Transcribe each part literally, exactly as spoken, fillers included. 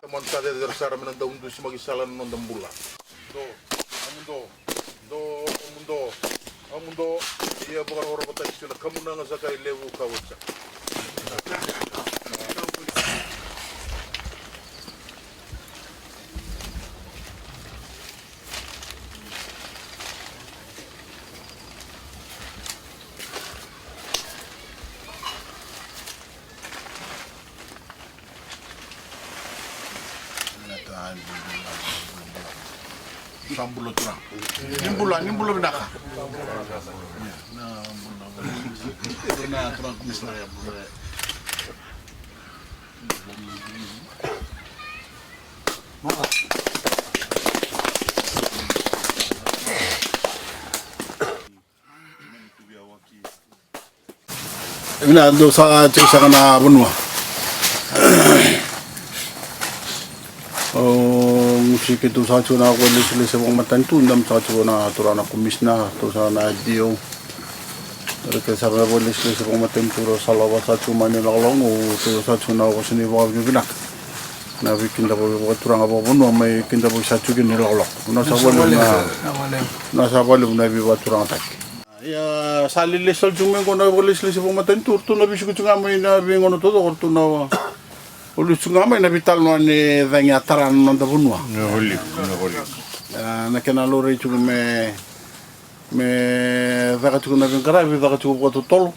Tamani sa cecere sara me na dau dusimaki sala na noda bula. Do, amudo, do, amudo, amudo. Ia vakarokorokotaki tu na kamunaga sa kai levu ka oti saka. Sa bula turaga. Ni bula, ni bula vinaka. Na bula, na turaga komisina ya bula. Ina dou sa tiko saka na vanua. O gusi keitou sa tiko na vakalesilesi vakamatanitu, dam sa tiko na turaga na komisina, tou sa na D O. Reke sara na vakalesilesi vakamatanitu, rau sa lava sa tiko mai ni lakolako, tou sa tiko na vakasini vakavinavinaka. Na veikidavaki vakaturaga vakavanua mai kidavaki sa tiko kina ni lakolako. Na sa valevu na, na sa valevu na veivakaturagataki. Ia sa lelesi sara tiko mai qo na vakalesilesi vakamatanitu, ratou na veisiko tiko ga mai na veigauna taucoko, ratou na olu tiko ga mai na veitalanoa ni cagi a tara na noda vanua. Na valevu, na valevu. A, na kena laurai tiko me, me caka tiko na veiqaravi, caka tiko vakatotolo.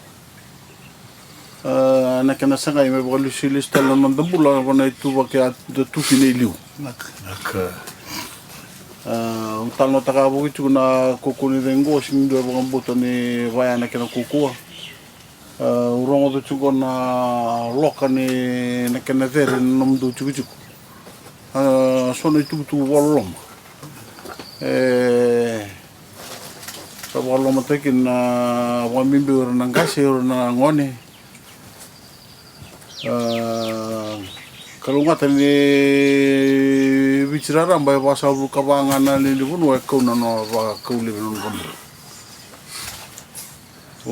A, na kena sagai me vakalesilesi tale na noda bula, vana ituvaki a da tu kina i liu. Naka. A, au talanoataka vakaitiko na kaukaua ni cagi qo, sega ni dua e vakabauta ni vaya na kena kaukaua. A, au rogoca tiko na loka ni na kena cere na nomudou tikotiko. A, so na itukutuku vakaloloma. E, sa vakalolomataki na vakabibi o ira na qase, o ira na gone. A, kalougata ni Viti raraba e vasagavulu ka va ga na lewe ni vanua e kau na nona vakau laivi na nodra bula. Au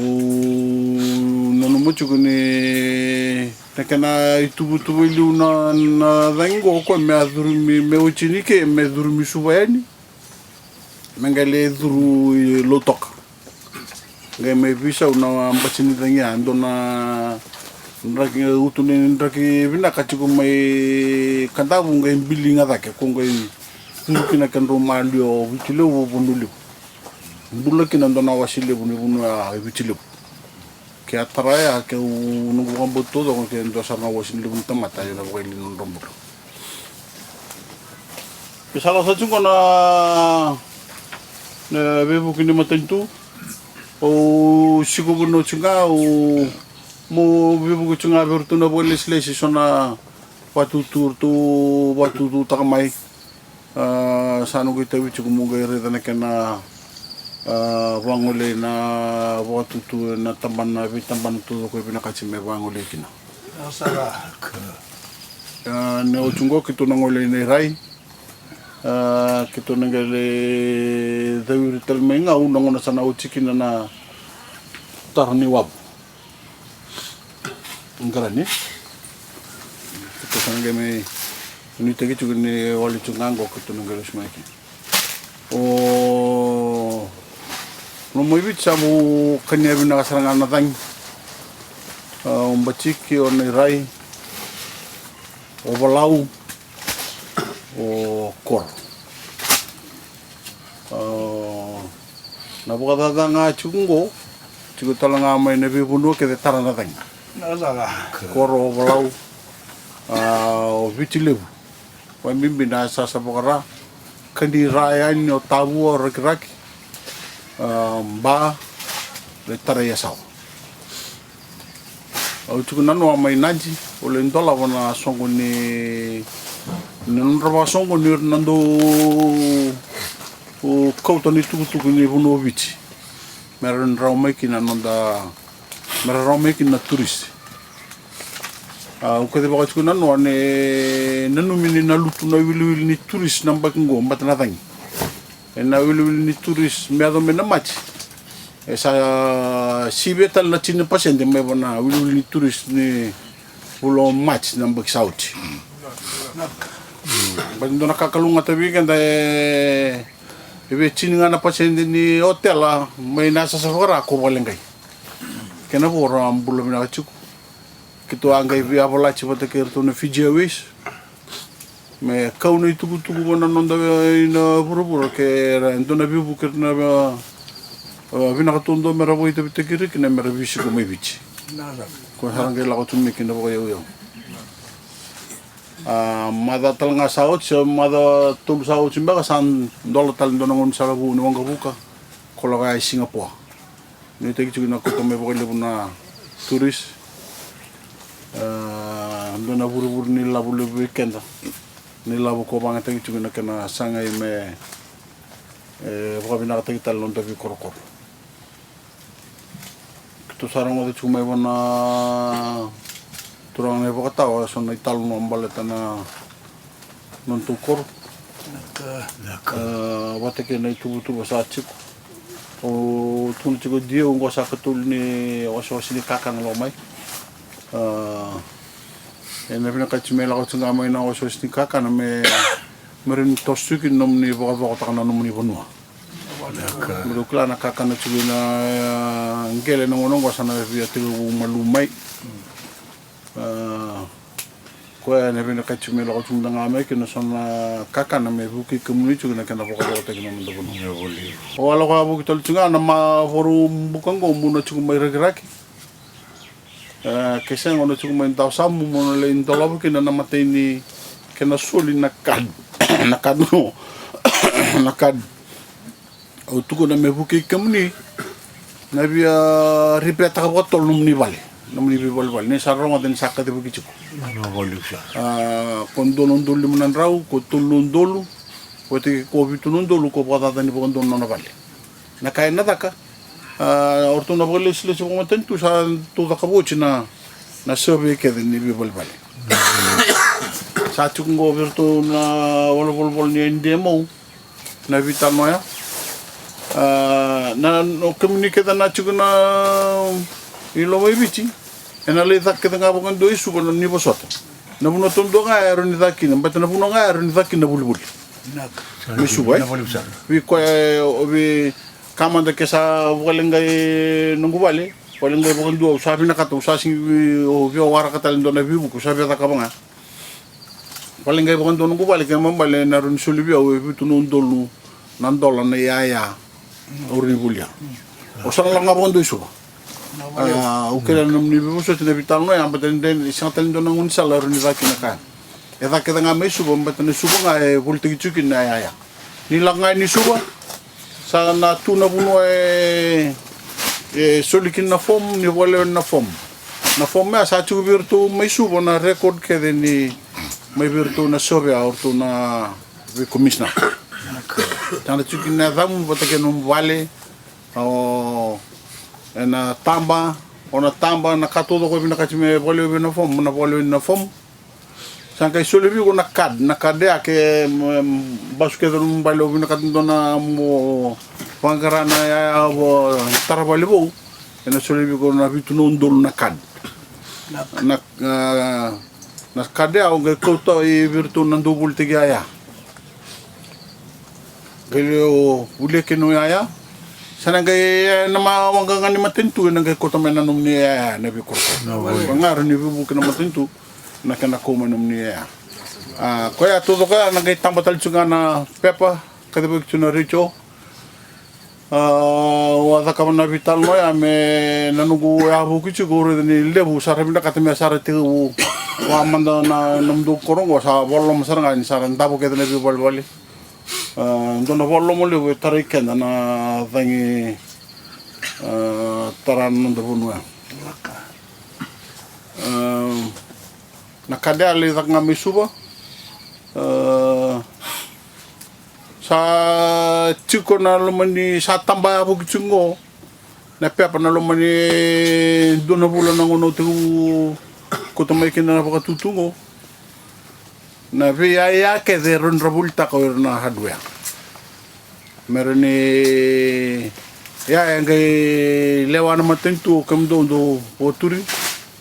nanuma tiko ni na kena ituvatuva i liu na, na cagi qo, o koya me a curumi, me oti ni ke, me curumi Suva yani. Me qai lai curu i Lautoka. Qai mai veisau na bati ni cagi ya, dua na draki, utu ni draki vinaka tiko mai Kadavu, qai bili ga cake, ko qai curu kina kedrau maliwa o Viti Levu, Vanua Levu. Bula kina dua na wase levu ni vanua ya e Viti Levu. Ke a tara ya, ke u noqu vakabauta taucoko, ke dua sara na wase levu ni tamata, io na vakaili na nodra bula. Ke sa lako sa tiko na, na veivuke ni matanitu, au siko vanua tiko ga, au mo veivuke tiko ga vei iratou na vakalesilesi, so na vatutu ratou vatututaka mai. A, sa noqu itavi tiko mo qai raica na kena, a, vagolei na vakatutu ena tabana, veitabana taucoko e vinakati me vagolei kina. A, ni oti qo keitou na gole i Nairai. A, keitou na qai cawiri tale mai ga, au na gauna sa na oti kina na tara ni wavu. Qarani. Keitou sa na qai mai nuitaki tiko ni wali tiko ga qo keitou na qai lesu mai kina. O, loma i Viti sa vu kania vinaka sara ga na cagi. A, o Batiki, o Nairai, o Valau, o Koro. O, na vakacaca ga tiko qo, tiko tale ga mai na veivanua kece tara na cagi. Koro, o Valau, a, o Viti Levu. Vakabibi na yasayasa vakara, kani ra yani o Tavua, o Rakiraki, a, Ba, le Taraiasawa. Au tiko nanoa mai Nadi, au lai dolava na soqo ni, na nodra vakasoqo ni ra na dau kauta ni tukutuku ni vanua o Viti. Me ra rawa mai kina noda, me ra rawa mai kina na turisi. A, au kacivaka tiko nanoa ni nanumi ni na lutu na iwiliwili ni turisi na yabaki qo, bata na cagi. Ena iwiliwili ni turisi me yaco mai na Maji. E sa sivia tale na tini na pasede mai vua na wiliwili ni turisi ni vula o Maji na yabaki sa oti. Baleta ni dua na ka kalougata vei keda, e, e via tini ga na pasede ni otela mai na yasayasa vaka-Ra ko vakaleqai. Kena vo ra bula vinaka tiko. Keitou a qai via volati vata kei iratou na Fiji Airways me kau na itukutuku vua na noda ina vuravura, ke ra dua na veivuke ira na, e, vinaka taudua me ra vakaitavitaki ira kina me ra veisiko mai Viti. Ko sa ra qai lako tu mai kina vakayauyau. A, macawa tale ga sa oti, se macawa tolu sa oti beka, sa dola tale dua na gaunisala vou ni waqavuka, ko lako ya i Singapore. Nuitaki tiko na kauta mai vakalevu na turisi. A, dua na vurevure ni lavo levu vei keda. Ni lavo ko vakayagataki tiko na kena sagai me, e, vakavinakataki tale na noda veikorokoro. Keitou sa rogoca tiko mai vua na turaga na iVakatawa eso na italanoa baleta na nodatou koro. Vinaka, vinaka. A, vata kei na ituvatuva sa tiko. Au tukuna tiko, dia oqo sa katolu ni wasewase ni kakana lako mai. A, ena vinakati me lako tiko ga mai na wasewase ni kakana me, me rawa ni toso tiko na nomuni vakacokotaka na nomuni vanua. Vinaka. Me ratou kila na kakana tiko ena, a, qele na gauna oqo sa na via tekivu malumu mai. A, koya ena vinakati me lako tiko mada ga mai kina so na kakana me vukei kemuni tiko na kena vakavakataki na noda vanua. Vinaka vakalevu. Au a lako a vuki tale tiko ga na ma vakarau buka oqo, mo na tiko mai Rakiraki. E, ke sega, o na tiko mai Dawasamu, mo na lai dolava kina na matai ni kena soli na kad. Na kad, no. Na kad. Au tukuna me vukei kemuni na via ripetaka vakatolu nomuni vale, nomuni veivalevale. Ni sa rogoca ni sa kacivi tiko. Vinaka vakalevu sara. A, ko dua na udolu lima na drau, ko tolu na udolu, vata kei ko vitu na udolu, ko vakacacani vakadua na nona vale. Na ka ena caka, a, o ratou na vakalesilesi vakamatanitu sa tou cakava oti na, na survey kece ni veivalevale. Sa tiko oqo vei iratou na valenivolavola ni N D M O na veitalanoa ya. A, na, o kemuni kece na tiko na i loma i Viti, ena lai caka kece ga vakadua i Suva na ni vosota. Na vanua taudua ga e rawa ni caka kina, baleta na vanua ga e rawa ni caka kina na volivoli. Vinaka. Mai Suva, e? Vinaka vakalevu sara. Vei koya, e, o vei ka mada ke sa vakaleqai noqu vale, vakaleqai vakadua, au sa vinakata, au sa sigi, au via waraka tale dua na veivuke, au sa via cakava ga. Vakaleqai vakadua noqu vale, kena ibalebale na rawa ni soli vei au e vitu na udolu na dola na iyaya au rawa ni volia. Au sa na lako ga vakadua i Suva. A, au kerea na nomuni veivosoti na veitalanoa ya, baleta ni sega tale ni dua na gaunisala e rawa ni caka kina na ka ya. E caka kece ga mai Suva, baleta na Suva ga e volitaki tiko kina na iyaya. Ni lako ga i Suva, sa na tu na vanua e, e soli kina na fomu, ni vakalewe na fomu. Na fomu ya sa tiko vei iratou mai Suva na record kece ni mai vei iratou na survey, o iratou na vei komisina. Sa na tiko kina na yacamu vata kei na nomu vale, o, ena taba, o na taba, na ka taucoko e vinakati me vakalewe vei na fomu, na vakalewe ni na fomu. Sa qai soli vei iko na kad, na kad ya ke, mm, basu kece nomu bale, o vinakata dua na mo vaqara na iyaya, o tara vale vou, ena soli vei iko na vitu na udolu na kad. Na, a, na kad ya o qai kauta i vei iratou na dau volitaki iyaya. Qai lewe o volia kina o iyaya. Sa na qai, e, na ma waqa ga ni matanitu, ena qai kauta mai na nomuni iyaya na veikorokoro. Koya ga e rawa ni veivuke na matanitu na kena kau mai nomuni iyaya. A, koya taucoko ya na qai taba tale tiko ga na pepa, kacivaki tiko na retio. A, au a cakava na veitalanoa ya me na noqu yavaku tiko, au raica ni levu sa ra vinakata me sa ra tekivu vaka mada na nomudou koro oqo, sa vakaloloma sara ga ni sa ra davo kece na veivalevale. A, dua na vakaloloma levu e tarai keda na cagi, a, tara na noda vanua. A, na kad ya lai caka ga mai Suva. A, sa tiko na loma ni, sa taba yavaku tiko oqo na pepa na loma ni dua na vula na gauna au tekivu kauta mai kina na vakatutu oqo. Na veiyaya kece e rawa ni ra volitaka o ira na hardware. Me rawa ni Ia e qai lewa na matanitu o kemudou dou vakaturi,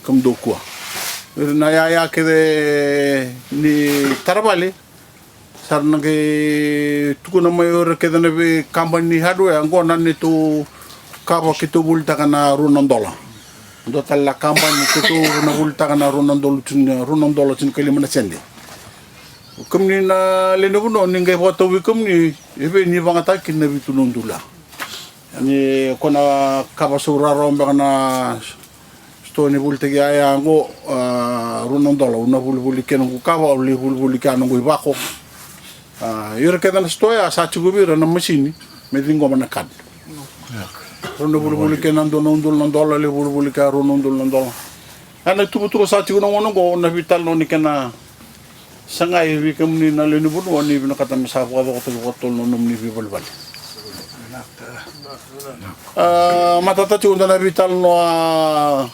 kemudou kua. Ira na yaya kece ni taravale sa ra na qai tukuna mai o ira kece na veikabani ni hardware, oqo na neitou kava keitou volitaka na rua na dola. Dua tale na kabani keitou na volitaka na rua na dola tini, rua na dola tinikalima na sede. O kemuni na lewe ni vanua ni qai vakatau vei kemuni e vei ni vagataka kina na vitu na udolu. Ni ko na kava sau rawarawa beka na sitoa ni volitaki yaya oqo, a, rua na dola, au na volivoli kina noqu kava, au lai volivoli kina noqu ivako. A, ira kece na sitoa ya sa tiko vei ira na masini me ciqoma na kad. Rau na volivoli kina na dua na udolu na dola, lai volivoli kina rua na udolu na dola. A, na tuvatuva sa tiko na gauna oqo, na veitalanoa ni kena sagai vei kemuni na lewe ni vanua ni vinakata me sa vakacokotaki vakatotolo na nomuni veivalevale. A, matata tiko dua na veitalanoa,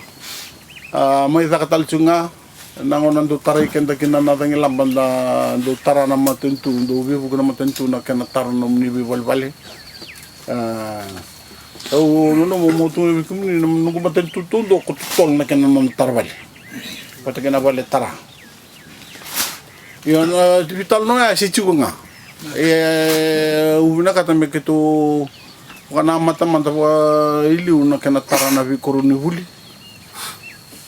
a, mai caka tale tiko ga na gauna dau tarai keda kina na cagilaba, da dau tara na matanitu, dau veivuke na matanitu na kena tara na nomuni veivalevale. A, au nanuma meu tukuna vei kemuni na noqu matanitu taudua ko totolo na kena nona taravale vata kei na vale tara. Io, na veitalanoa ya se tiko ga. E, au vinakata me keitou vakanamata mada vakailiu na kena tara na veikoronivuli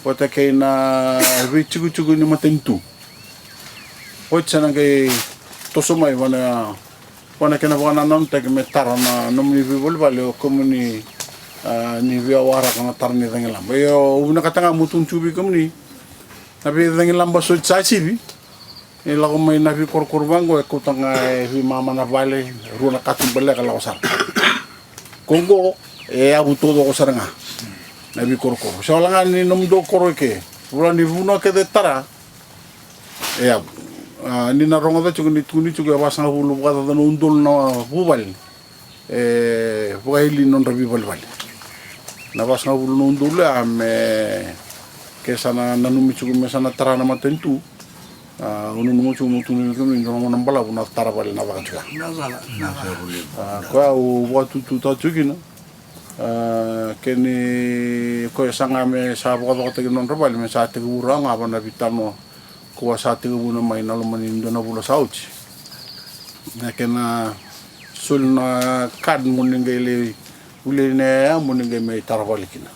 vata kei na veitikotiko ni matanitu. Oti sa na qai toso mai vua na, vua na kena vakanananutaki me tara na nomuni veivalevale o kemuni, a, ni via waraka na tara ni cagilaba. Io, au vinakata ga meu tukuna tiko vei kemuni na veicagilaba soti sa sivi. E lako mai na veikorokoro vaqo e kauta ga e veimama na vale, rua na katubaleka lako sara. Ko oqo e yavu taucoko sara ga na veikorokoro. Se wale ga ni nomudou koro eke, vula ni vanua kece e tara e yavu. A, ni na rogoca tiko ni tukuni tiko e vasagavulu vakacaca na udolu na vuvale e vakaili nodra veivalevale. Na vasagavulu na udolu ya me ke sa na nanumi tiko me sa na tara na matanitu. A, au nanuma tiko meu tukuna vei kemuni dua na gauna balavu na taravale na caka tiko ya. A, koya au vakatututaka tiko kina. A, kei ni koya sa ga me sa vakacokotaki nodra vale me sa tekivu rawa ga vua na veitalanoa. Koya sa tekivuna mai na loma ni dua na vula sa oti. Na kena soli na kad mo ni qai lai wilai na yaya mo ni qai mai taravale kina.